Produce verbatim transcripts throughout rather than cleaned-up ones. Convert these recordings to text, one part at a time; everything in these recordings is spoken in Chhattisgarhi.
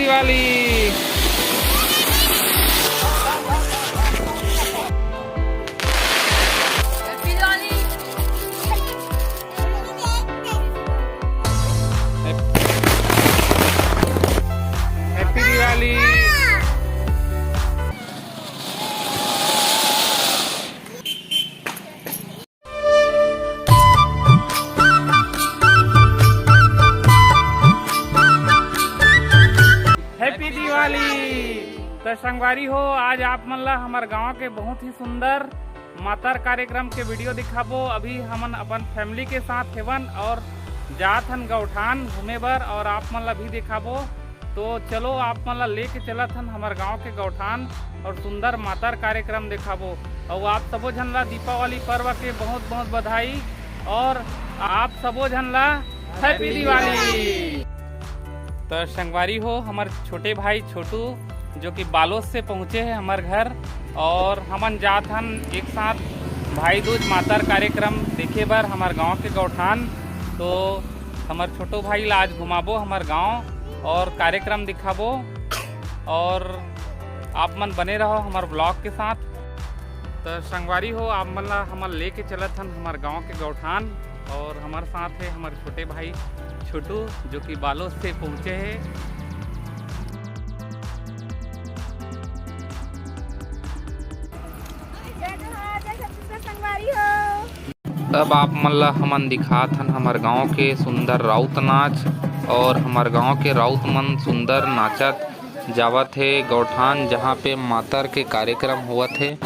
दिवाली। हैप्पी दिवाली। हैप्पी दिवाली। तो संगवारी हो, आज आप मन ला हमर गांव के बहुत ही सुंदर मातर कार्यक्रम के वीडियो दिखाबो। अभी हमन अपन फैमिली के साथ हेवन और जात हन गौठान घूमे बर, और आप मन ला भी दिखाबो। तो चलो, आप मन ला लेके चलत हन हमर गांव के गौठान और सुंदर मातर कार्यक्रम दिखाबो। और आप सबो झन ला दीपावली पर्व के बहुत बहुत बधाई और आप सबो झन ला हैप्पी दिवाली। तो संगवारी हो, हमर छोटे भाई छोटू जो कि बालोद से पहुँचे हे हमर घर, और हमन जात हन एक साथ भाई दूज मातर कार्यक्रम देखे बर हमर गांव के गौठान। तो हमर छोटो भाई ला आज घुमाबो हमर गांव और कार्यक्रम दिखाबो, और आप मन बने रहो हमर ब्लॉग के साथ। तो संगवारी हो, आप मन ला हमन लेके चलत हन हमर गांव के गौठान, और हमर साथ है हमर छोटे भाई छोटू जो कि बालोद से पहुँचे हे। जय जोहार, जय छत्तीसगढ़ संगवारी हो। अब आप मन ला हमन दिखात हन हमर गांव के सुंदर राउत नाच, और हमर गांव के राउत मन सुंदर नाचत जावत हे गौठान, जहां पे मातर के कार्यक्रम होवत हे।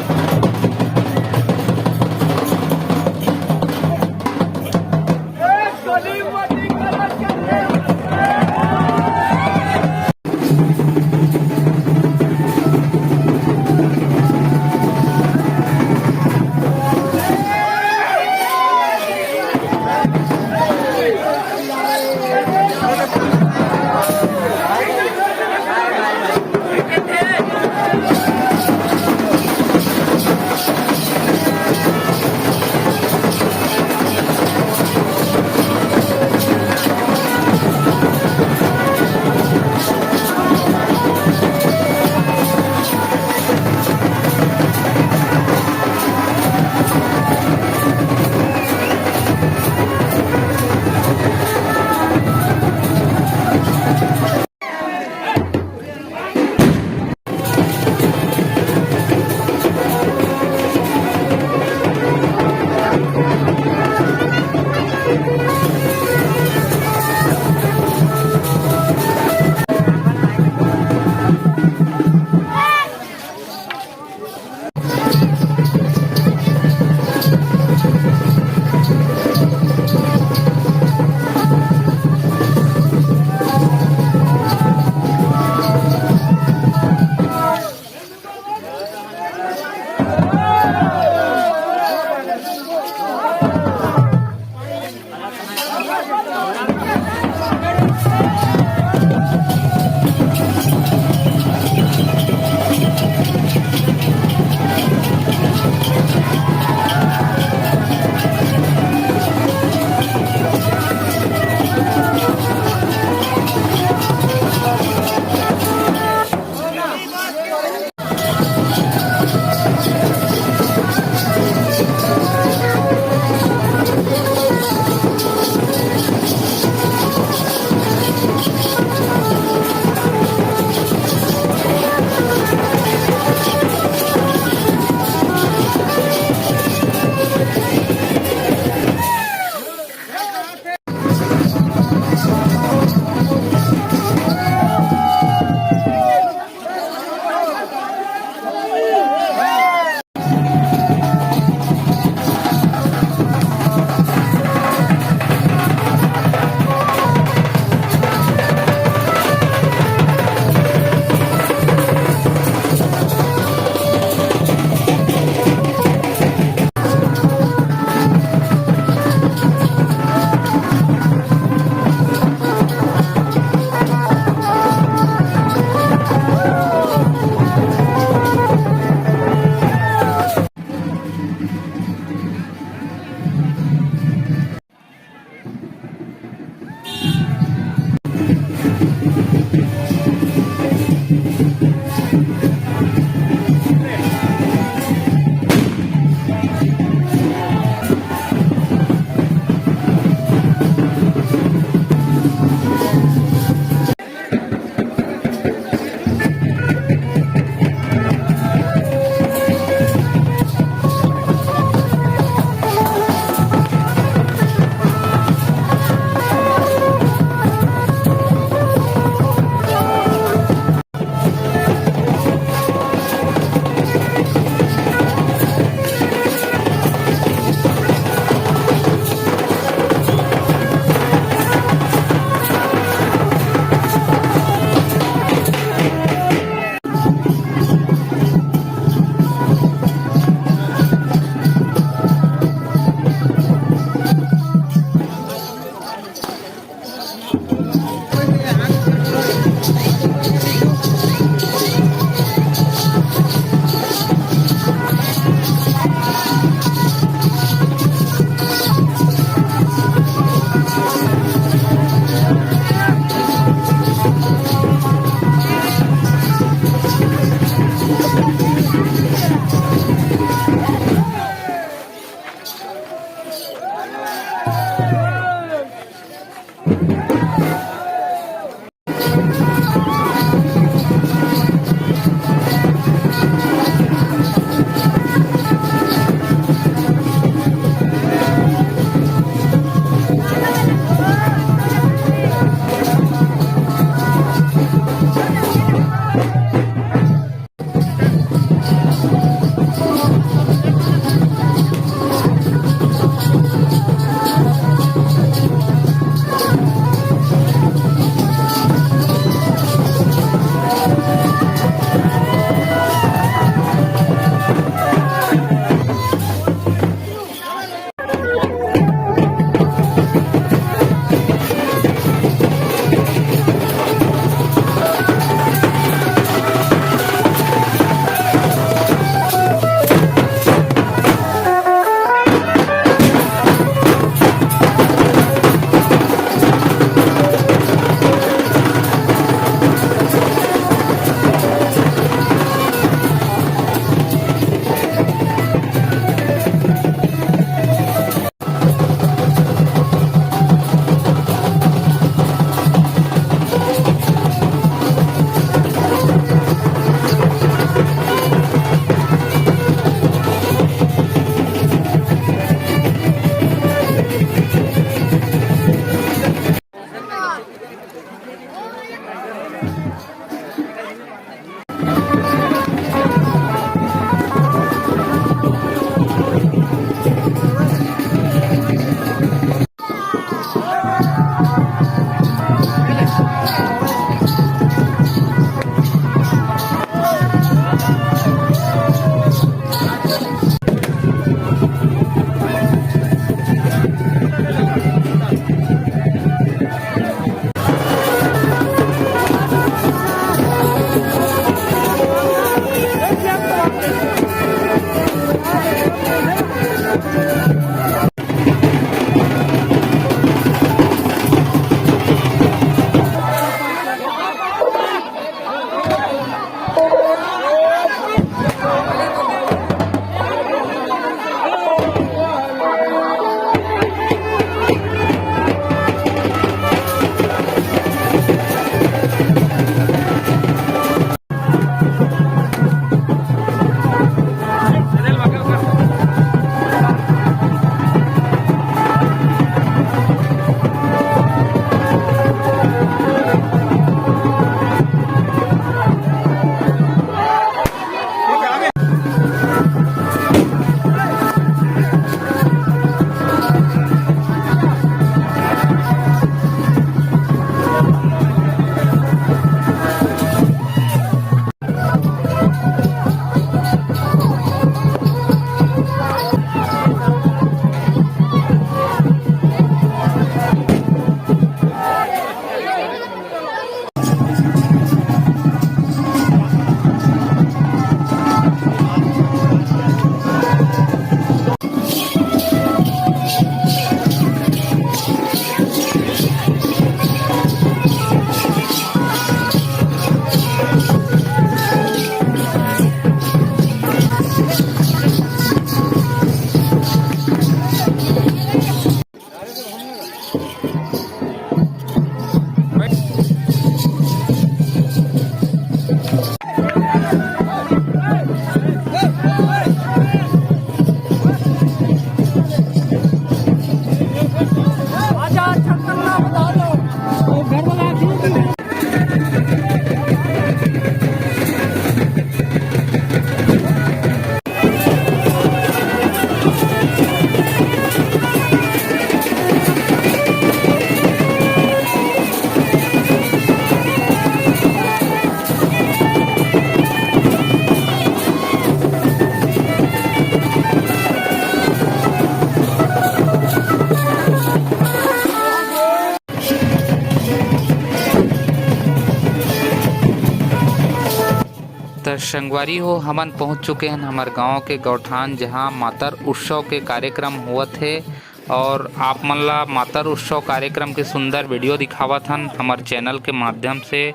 संगवारी हो, हमन पहुंच चुके हन हमर गांव के गौठान, जहां मातर उत्सव के कार्यक्रम होवत हे और आप मन ला मातर उत्सव कार्यक्रम के सुंदर वीडियो दिखावत हन हमर चैनल के माध्यम से।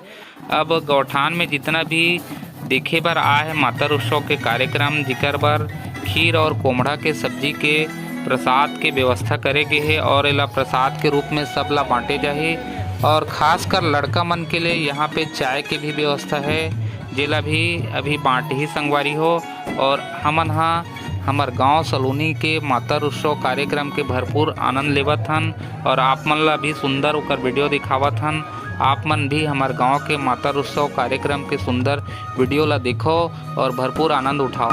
अब गौठान में जितना भी देखे बर आए हे मातर उत्सव के कार्यक्रम, जिकर बर खीर और कोमड़ा के सब्जी के प्रसाद के व्यवस्था करे गे हे और एला प्रसाद के रूप में सब ला बांटे जाही। और खासकर लड़का मन के लिए यहाँ पे चाय के भी व्यवस्था है, जेला भी अभी बांटही संगवारी हो। और हमन हा हमर गांव सलोनी के मातर उत्सव कार्यक्रम के भरपूर आनंद लेवत हन और आप मन ला भी सुंदर ओकर वीडियो दिखावत हन। आप मन भी हमर गांव के मातर उत्सव कार्यक्रम के सुंदर वीडियो ला देखो और भरपूर आनंद उठाओ।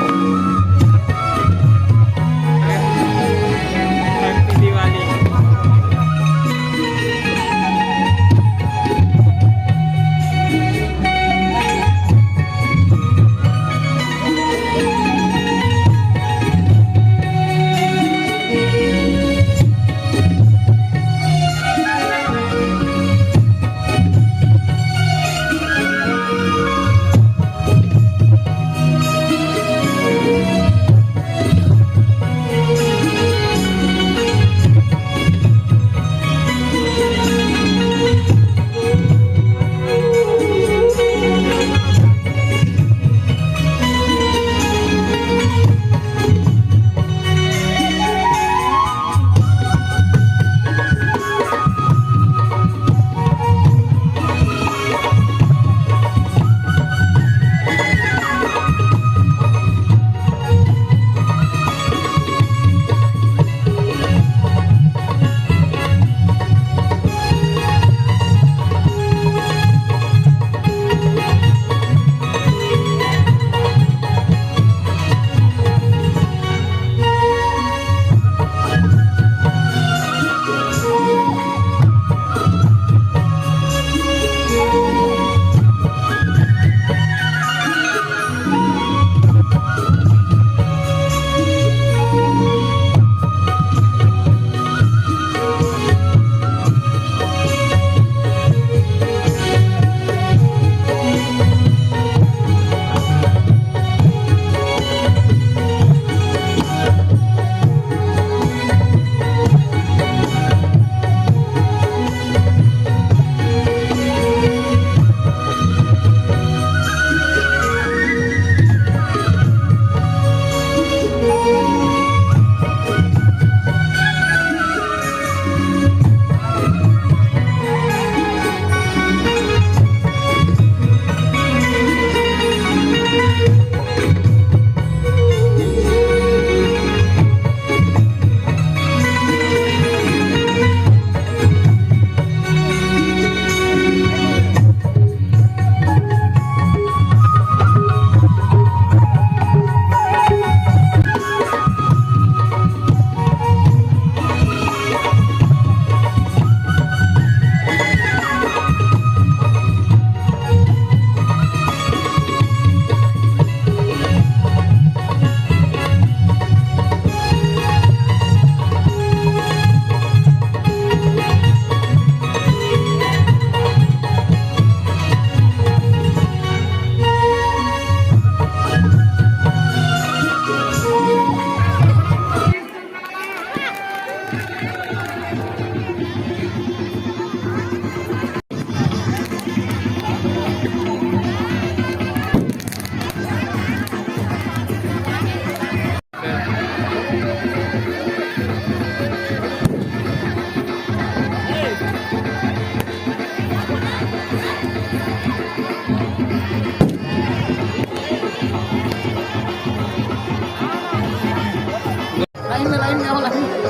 लाइन में, लाइन में आओ, लाइन में।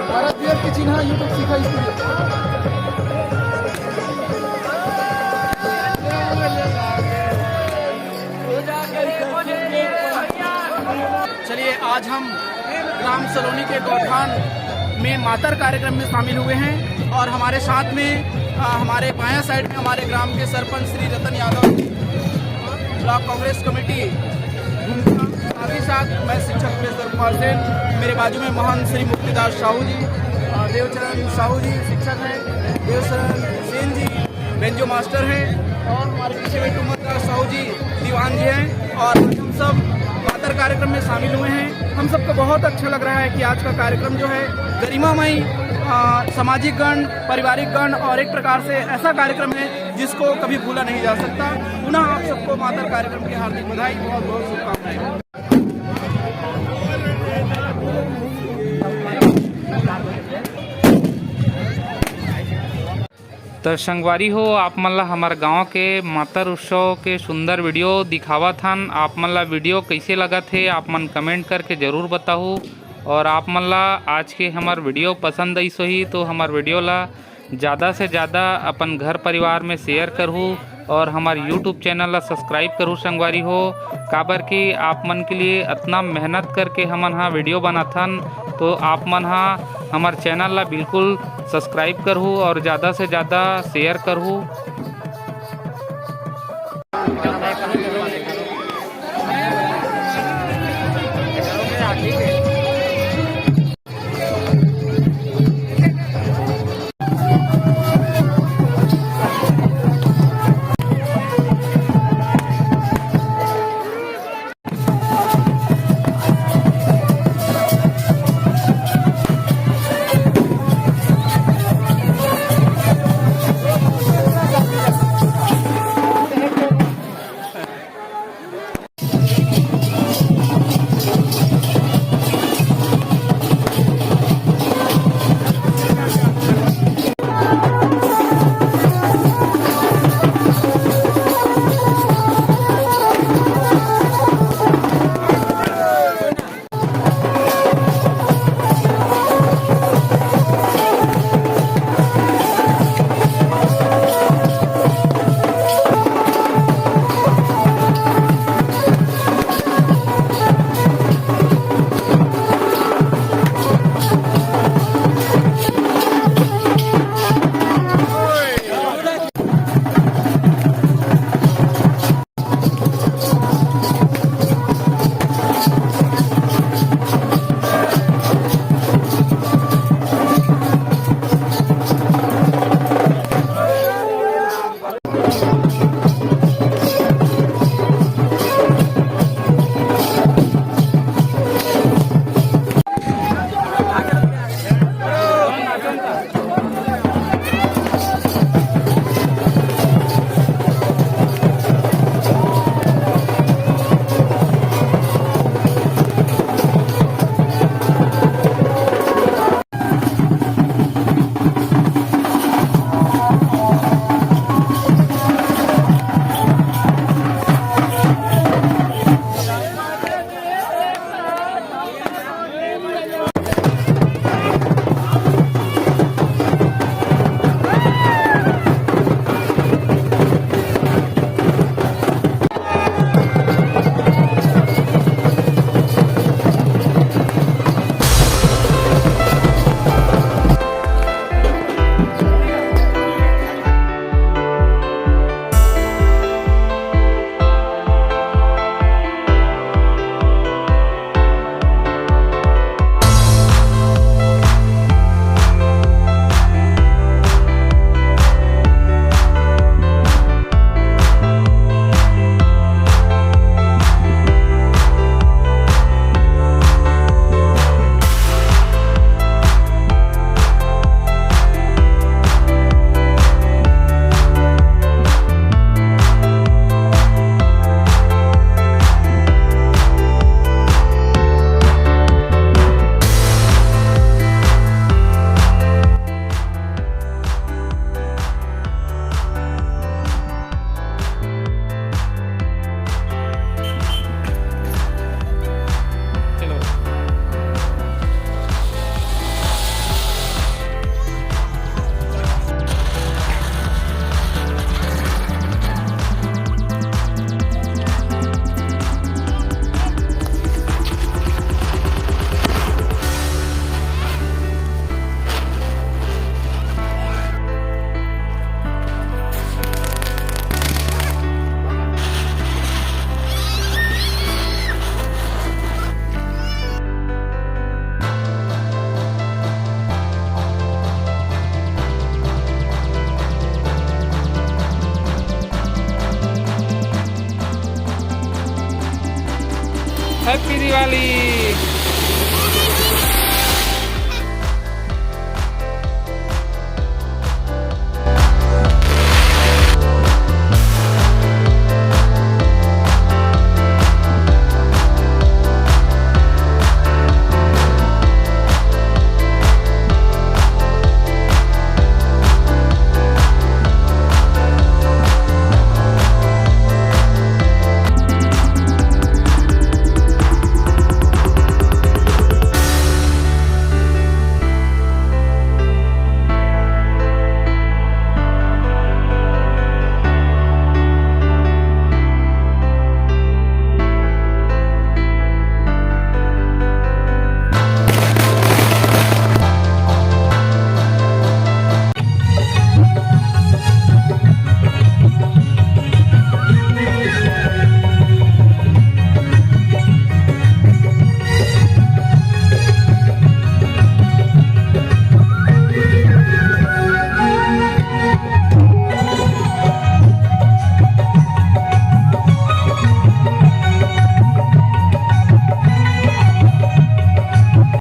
भारत देश की चिन्हा YouTube सीखा स्टूडियो। चलिए, आज हम ग्राम सलोनी के गौठान में मातर कार्यक्रम में शामिल हुए हैं और हमारे साथ में, अ, हमारे बायां साइड में हमारे ग्राम के सरपंच श्री रतन यादव, ब्लॉक कांग्रेस कमेटी घुमका, साथ ही साथ मैं शिक्षक प्रोफेसर कुमार सेन, मेरे बाजू में महंत श्री मुक्तिदास साहू जी, अ, देवचरण साहू जी शिक्षक हैं, देवचरण सेन जी बेंजो मास्टर हैं और हमारे पीछे में टुमन दास साहू जी दीवान जी हैं और हम सब मातर कार्यक्रम में शामिल हुए हैं। हम सबको बहुत अच्छा लग रहा है कि आज का कार्यक्रम जो है गरिमामय, अ, सामाजिक गण, पारिवारिक गण और एक प्रकार से ऐसा कार्यक्रम है जिसको कभी भूला नहीं जा सकता। पुनः आप सबको मातर कार्यक्रम की हार्दिक बधाई, बहुत बहुत शुभकामनाएं। त संगवारी हो, आप मन ला हमर गांव के मातर उत्सव के सुंदर वीडियो दिखावत हन। आप मन ला वीडियो कइसे लगत हे, आप मन कमेंट करके जरूर बताहू। और आप मन ला आज के हमर वीडियो पसंद आइस होही तो हमर वीडियो ला ज़्यादा से ज़्यादा अपन घर परिवार में शेयर करहू और हमर यूट्यूब चैनल ला सब्सक्राइब करहू संगवारी हो, काबर कि आप मन के लिए अतना मेहनत करके हमन हा वीडियो बनाथन। तो आप मन हा हमर चैनल ला बिल्कुल सब्सक्राइब करहू और ज़्यादा से ज़्यादा शेयर करहू। Happy Diwali.